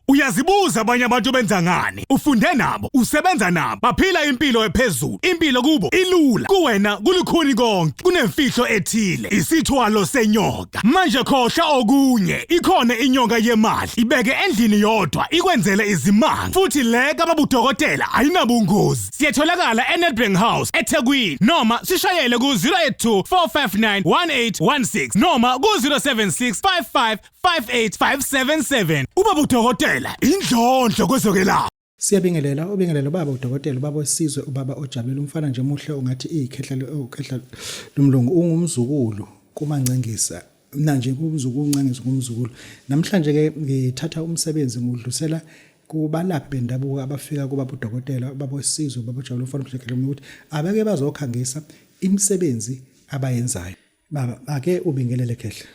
Uyazibuza abanye abantu benza ngani? Ufunde nabo, usebenza nabo, baphila impilo ephezulu. Impilo kubo ilula, kuwena kulukhuni konke. Kunemfihlo ethile, isithwalo senyoka. Manje khohlwa okunye, ikhona inyoka yemali. Ibeke endlini yodwa, ikwenzele izimanga. Futhi le kababudokotela ayinabungozi. Siyatholakala eNedbank House, eThekwini noma sishayele ku-082 459 1816 noma ku-076 55 58577. Ubaba udokotela indlondlo kwezokwelapha. Siyabingelela, ubingelela ubaba udokotela, ubaba wesizwe, ubaba ojabulela umfana nje muhle ungathi ikhehla ukhehla lomlungu ungumzukulu kumancengisa. Mina nje ngumzukulu uncengisa ngumzukulu. Namhlanje ke ngithatha umsebenzi ngudlusela kubalaphi bendabuko abafika kubaba udokotela, ubaba wesizwe, ubaba ojabula umfana omuhle khehla ukuthi abake bazokhangisa imisebenzi abayenzayo. Baba, ake ubingelele khehla.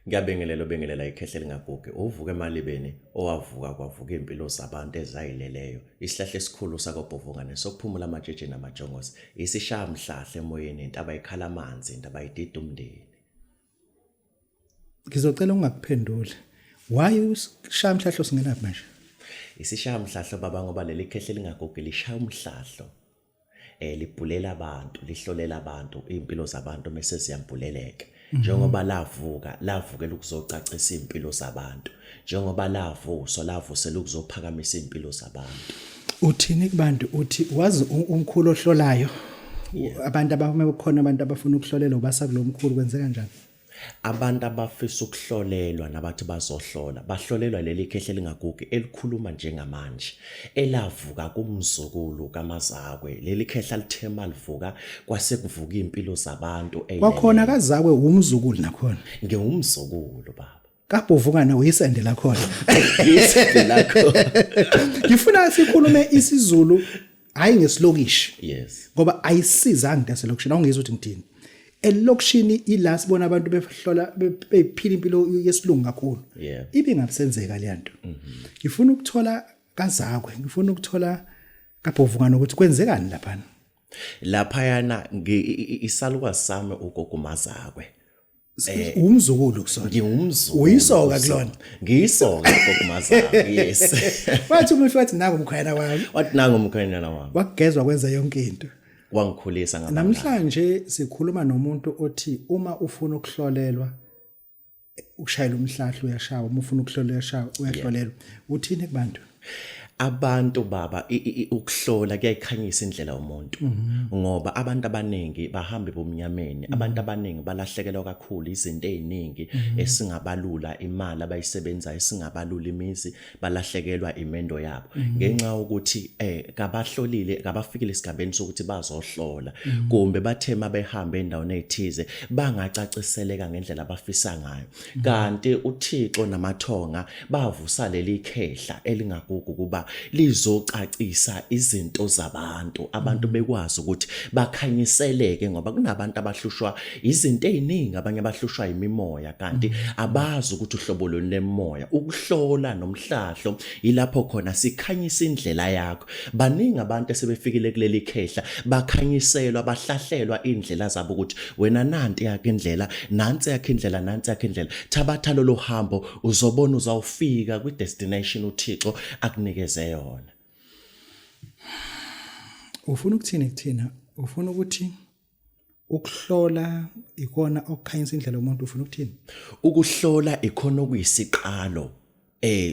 Ngiyabingelela ubingelela ikhehla elingagugi uvuka emalibeni owavuka kwavuka impilo zabantu ezayileleyo isihlahla esikhulu sakobhovungane sokuphumula amatshetshi namajongosi isishaya mhlahla emoyeni intaba ikhala amanzi intaba idida umndeni. Ngizocela ungakuphenduli. Why ushaya umhlahlo singenaphi manje? Isishaya mhlahlo baba ngoba leli khehla elingagugi lishaya umhlahlo. eh libhulela abantu lihlolela abantu impilo zabantu mese ziyambuleleka njengoba lavuka lavukela ukuzocacisa impilo zabantu njengoba lavuswa lavusela ukuzophakamisa impilo zabantu. Uthini kubantu uthi wazi umkhulu ohlolayo abantu abakhona abantu abafuna ukuhlolelwa ubasa kulomkhulu kwenzeka kanjani? Abantu abafisa ukuhlolelwa nabathi bazohlola bahlolelwa leli khehla elingagugi elikhuluma njengamanje elavuka kumzukulu kaMazakwe. Leli khehla lithe malivuka kwase kuvuka impilo zabantu. Kwakhona kaZakwe umzukulu nakhona. Ngiwumzukulu baba. Kabhovukana uyisende lakhona. Isende lakhona. Ngifuna sikhulume isiZulu hayi ngesilokishi. Yes. Ngoba ayisizanga into yaselokishini awungizwa ukuthi ngithini. Elokishini ila sibona abantu behlola bephila impilo yesilungu kakhulu. Yeah. Ibe ngabisenzeka le nto. Ngifuna ukuthola kaZakwe, ngifuna ukuthola kaBhovukana ukuthi kwenzekani laphana. Laphayana isalukazi sami ugogo Mazakwe. Eh, umzukulu kusona. Ngiwumzukulu. Uyisoka kulona. Ngiyisoka gogo Mazakwe. Yes. Wathi umuntu wathi nangu umkhwena wami. Wathi nangu umkhwenyana wami. Wakugezwa kwenza yonke into. Wangikhulisa ngabangani. Namhlanje sikhuluma nomuntu othi uma ufuna ukuhlolelwa ukushayela umhlahlo uyashawa, uma ufuna ukuhlolelwa uyashawa, uyahlolelwa. Uthini kubantu? Abantu baba ukuhlola kuyayikhanyisa indlela yomuntu ngoba abantu abaningi bahamba ebumnyameni, abantu abaningi balahlekelwa kakhulu izinto eziningi esingabalula imali abayisebenzayo, esingabalula imizi, balahlekelwa imendo yabo ngenxa yokuthi eh kabahlolile, kabafikile esigabeni sokuthi bazohlola kumbe bathe mabehambe endaweni ezithize bangacaciseleka ngendlela abafisa ngayo. Kanti uThixo namathonga bavusa leli khehla elingagugu ukuba lizocacisa izinto zabantu, abantu bekwazi ukuthi bakhanyiseleke ngoba kunabantu abahlushwa izinto eziningi, abanye abahlushwa imimoya kanti abazi ukuthi uhlobo luni lemoya. Ukuhlola nomhlahlo ilapho khona sikhanyisa indlela yakho. Baningi abantu esebefikile kuleli khehla bakhanyiselwa, bahlahlelwa indlela zabo ukuthi wena nanti yakhe indlela, nansi yakhe indlela, nansi yakhe indlela, thabatha lolo hambo uzobona uzawufika kwi destination uThixo akunikeze yona. Ufuna ukuthini kuthina? Ufuna ukuthi ukuhlola ikona okukhanyisa indlela yomuntu, ufuna ukuthini? Ukuhlola ikhona okuyisiqalo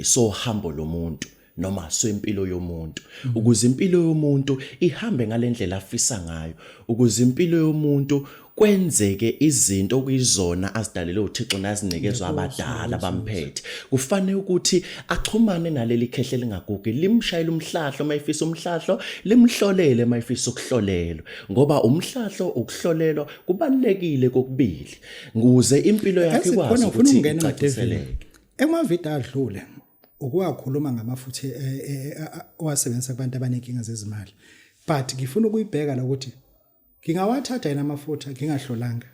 sohambo lomuntu noma sempilo yomuntu, ukuze impilo yomuntu ihambe ngalendlela afisa ngayo, ukuze impilo yomuntu kwenzeke izinto okuyizona azidalele uThixo nazinikezwa abadala bamphethe. Kufanele ukuthi axhumane naleli khehla elingagugi, limshayele umhlahlo uma efisa umhlahlo, limhlolele uma efisa ukuhlolelwa, ngoba umhlahlo ukuhlolelwa kubalulekile kokubili ukuze impilo yakhe ikwazi ukuthi icaciseleke. Emavideo adlule ukuwakhuluma ngamafutha owasebenzisa kubantu abanenkinga zezimali, but ngifuna ukuyibheka la ukuthi ngingawathatha yena amafutha ngingahlolanga.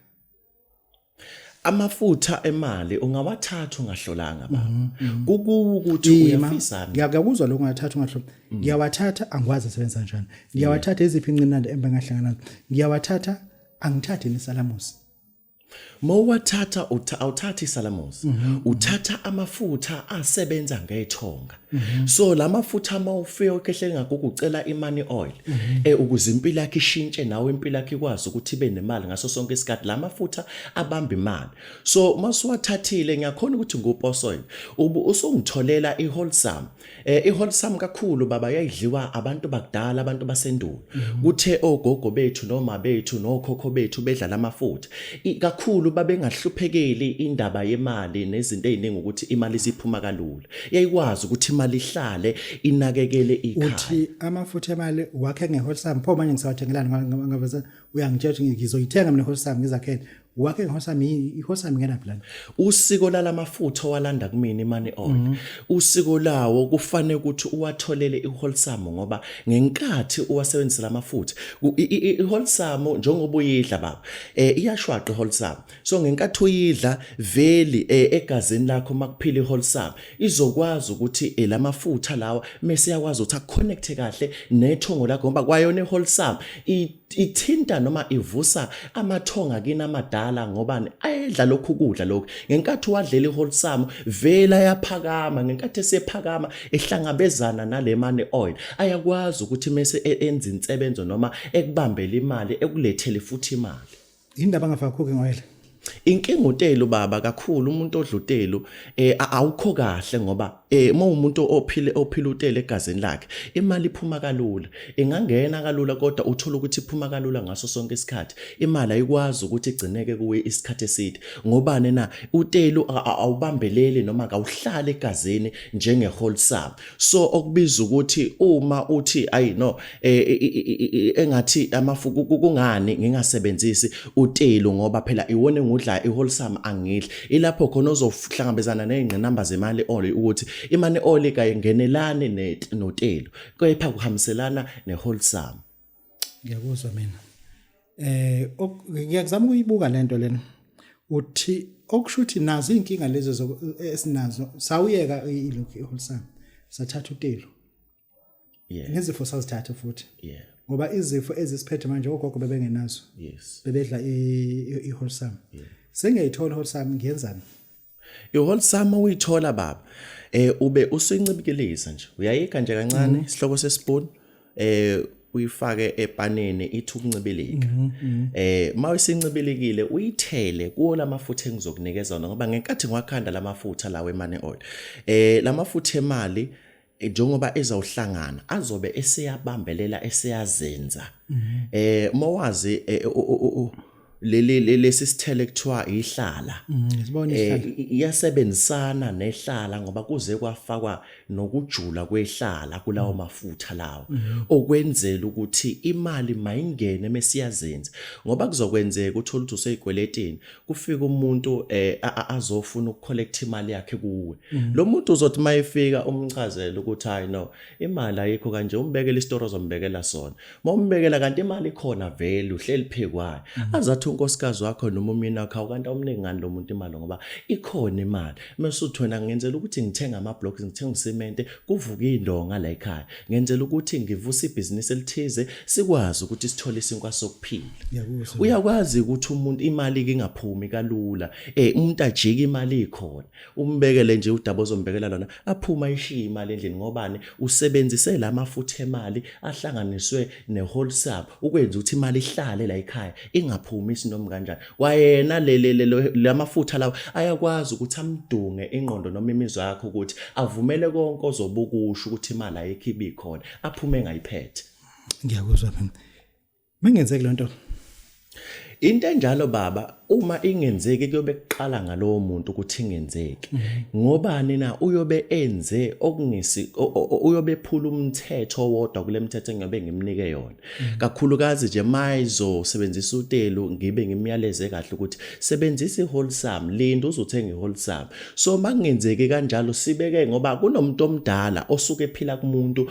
Amafutha emali ungawathatha ungahlolanga baba, kukuwe ukuthi uyafisa. Ngiyakuzwa lokho, ungathatha ungahlola. Ngiyawathatha angikwazi asebenza kanjani, ngiyawathatha iziphi inqinanda embe ngahlangana nazo, ngiyawathatha angithathe nesalamusi. Mowathatha awuthathi isalamuzi uthatha amafutha asebenza ngethonga so lamafutha mawufika ukhehlele ngakuku ucela imoney oil eh ukuze impilo yakhe ishintshe nawe impilo yakhe ikwazi ukuthi ibe nemali ngaso sonke isikhathi lamafutha abamba imali so masuwathathile ngiyakhona ukuthi nguposoil ubu usungitholela iwholesome Eh iwholesome kakhulu baba yayidliwa abantu bakudala abantu basendulo. Kuthe ogogo bethu noma bethu nokhokho bethu bedla lamafutha. Kakhulu babengahluphekeli indaba yemali nezinto eziningi ukuthi imali isiphuma kalula. Yayikwazi ukuthi imali ihlale inakekele ikhaya. Uthi amafutha emali wakhe ngewholesome pho manje ngisawathengelani ngaveza uyangitshela ukuthi ngizoyithenga mina iwholesome ngizakhele wakhe ngewholesome iwholesome ingenaphi lana Usiko lalamafutha owalanda kumina imani oil. Usiko lawo kufanele ukuthi uwatholele iwholesome ngoba ngenkathi uwasebenzisa lamafutha iwholesome njengoba uyidla baba iyashwaqa iwholesome. So ngenkathi uyidla veli egazini lakho makuphila iwholesome izokwazi ukuthi lamafutha lawa mese yakwazi ukuthi aconnect kahle nethongo lakho ngoba kwayona iwholesome ithinta noma ivusa amathonga kini amadala ngobani ayedla lokhu kudla lokhu ngenkathi wadlela iwholesome vela yaphakama ngenkathi esephakama ehlangabezana nale money oil ayakwazi ukuthi mese enza insebenzo noma ekubambela imali ekulethele futhi imali. Indaba ngafaka cooking oil. Inkinga utelu baba kakhulu umuntu odla utelu awukho kahle ngoba uma umuntu ophile ophila utelu egazini lakhe imali iphuma kalula ingangena kalula kodwa uthola ukuthi iphuma kalula ngaso sonke isikhathi imali ayikwazi ukuthi igcineke kuwe isikhathi eside ngobani na utelu awubambeleli noma kawuhlali egazini njenge wholesome so okubiza ukuthi uma uthi ayi no engathi amafuku kungani ngingasebenzisi utelu ngoba phela iwona engudla iwholesome angidli ilapho khona ozohlangabezana nezingqinamba zemali oli ukuthi imali oli kayingenelani notelu kepha kuhambiselana newholesome. Ngiyakuzwa mina. Ngiyakuzama ukuyibuka lento lena. Uthi okusho ukuthi nazo inkinga lezi esinazo sawuyeka ilokhu iwholesome sathatha utelu. Yeah. Nezifo sazithatha futhi. Yeah. Ngoba izifo ezisiphethe manje ogogo bebengenazo. Yes. Bebedla i-wholesome. Yeah. Sengiyayithola wholesome ngiyenzani? I-wholesome uyithola baba. Ube usuyincibikelisa nje. Uyayika nje kancane isihloko sespoon uyifake epaneni ithi ukuncibilika. Mawusincibilikile uyithele kuwo lamafutha engizokunikeza wona ngoba ngenkathi ngiwakhanda lamafutha lawa emane oil. Lamafutha emali njengoba ezawuhlangana azobe eseyabambelela eseyazenza. Mawazi leli lesi sithele kuthiwa ihlala. Sibona ihlala. Iyasebenzisana nehlala ngoba kuze kwafakwa nokujula kwehlala kulawo mafutha lawo okwenzela ukuthi imali mayingene mesiyazenza ngoba kuzokwenzeka uthola ukuthi useyikweletini kufika umuntu azofuna ukucollect imali yakhe kuwe. Lo muntu uzothi mayefika umchazele ukuthi hayi no imali ayikho kanje umbekele isitori ozombekela sona. Mawumbekela kanti imali ikhona vele uhleli phekwayo. Azathi unkosikazi wakho noma umyeni wakho awukanti awumniki ngani lo muntu imali ngoba ikhona imali. Mase uthi wena ngenzela ukuthi ngithenga ama blocks ngithenga usimente kuvuka indonga la ekhaya. Ngenzela ukuthi ngivuse ibhizinisi elithize sikwazi ukuthi sithole isinkwa sokuphila. Ngiyakuzwa. Uyakwazi ukuthi umuntu imali ingaphumi kalula. Umuntu ajike imali ikhona. Umbekele nje udaba ozombekela lona aphuma ishiye imali endlini ngobani usebenzise lamafutha emali ahlanganiswe newholesome ukwenza ukuthi imali ihlale la ekhaya ingaphumi isinoma kanjani. Kwayena lamafutha lawo ayakwazi ukuthi amdunge ingqondo noma imizwa yakho ukuthi avumele konke ozobukusho ukuthi imali ayikho ibikhona aphume engayiphethe. Ngiyakuzwa mina. Mengenzeki lento. Into enjalo baba uma ingenzeki kuyobe kuqala ngalowo muntu ukuthi ingenzeki. Ngobani na uyobe enze okungisi uyobe ephula umthetho wodwa kule mthetho engiyobe ngimnike yona. Kakhulukazi nje mayizosebenzisa utelu ngibe ngimyaleze kahle ukuthi sebenzisa iwholesome linda uzothenga iwholesome. So makungenzeki kanjalo sibeke ngoba kunomuntu omdala osuke ephila kumuntu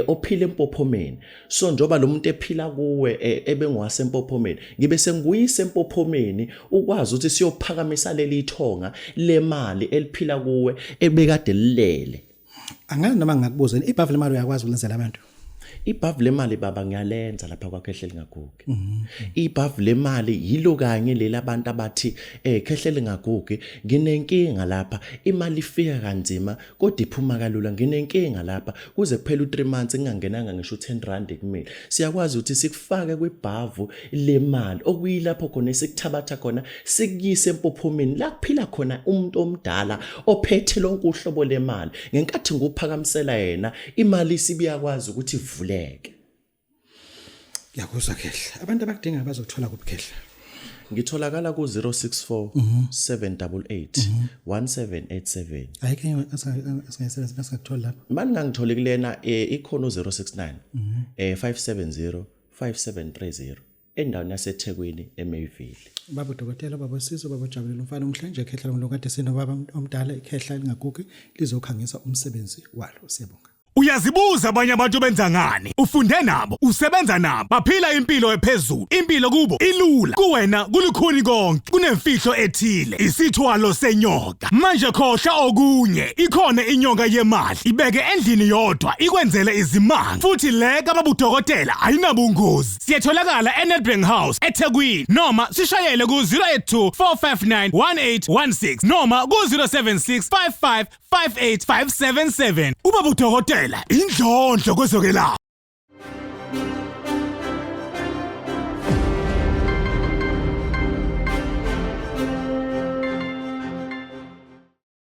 ophila empophomeni. So njoba lo muntu ephila kuwe ebengowasempophomeni ngibe senguyise empophomeni ukwazi ukuthi siyophakamisa leli thonga lemali eliphila kuwe ebekade lilele. Angazi noma ngingakubuza ibhavu lemali uyakwazi ukulenzela abantu? Ibhavu lemali baba ngiyalenza lapha kwaKhehle lingagugi. Ibhavu lemali yilo kanye leli abantu abathi eh Khehle lingagugi nginenkinga lapha imali ifika kanzima kodwa iphuma kalula nginenkinga lapha kuze kuphele u3 months ngingangenanga ngisho u10 rand kumina. Siyakwazi ukuthi sikufake kwibhavu lemali okuyilapho khona esikuthabatha khona sikuyise empophomeni la kuphila khona umuntu omdala ophethe lonke uhlobo lemali ngenkathi nguphakamisela yena imali isibiyakwazi ukuthi ivuleke. Ngiyakuzwa Khehla. Abantu abakudinga bazokuthola kuphi Khehla? Ngitholakala ku 064 788 1787. Ayikho enye esingayisebenzisa singakuthola lapho. Mani ngangitholi kulena ikhona u069 570 5730 endaweni yaseThekwini eMayville. Baba udokotela, baba uSizo, baba uJabulile umfana omhle nje khehla lomlungu kade sinobaba omdala ikhehla elingagugi lizokhangisa umsebenzi walo. Siyabonga. Uyazibuza abanye abantu benza ngani? Ufunde nabo, usebenza nabo, baphila impilo ephezulu. Impilo kubo ilula, kuwena kulukhuni konke. Kunemfihlo ethile, isithwalo senyoka. Manje khohlwa okunye, ikhona inyoka yemali. Ibeke endlini yodwa, ikwenzele izimanga. Futhi le kababudokotela ayinabungozi. Siyatholakala eNedbank House, eThekwini noma sishayele ku-082 459 1816 noma ku-076 55 58577. Ubaba udokotela indlondlo kwezokwelapha.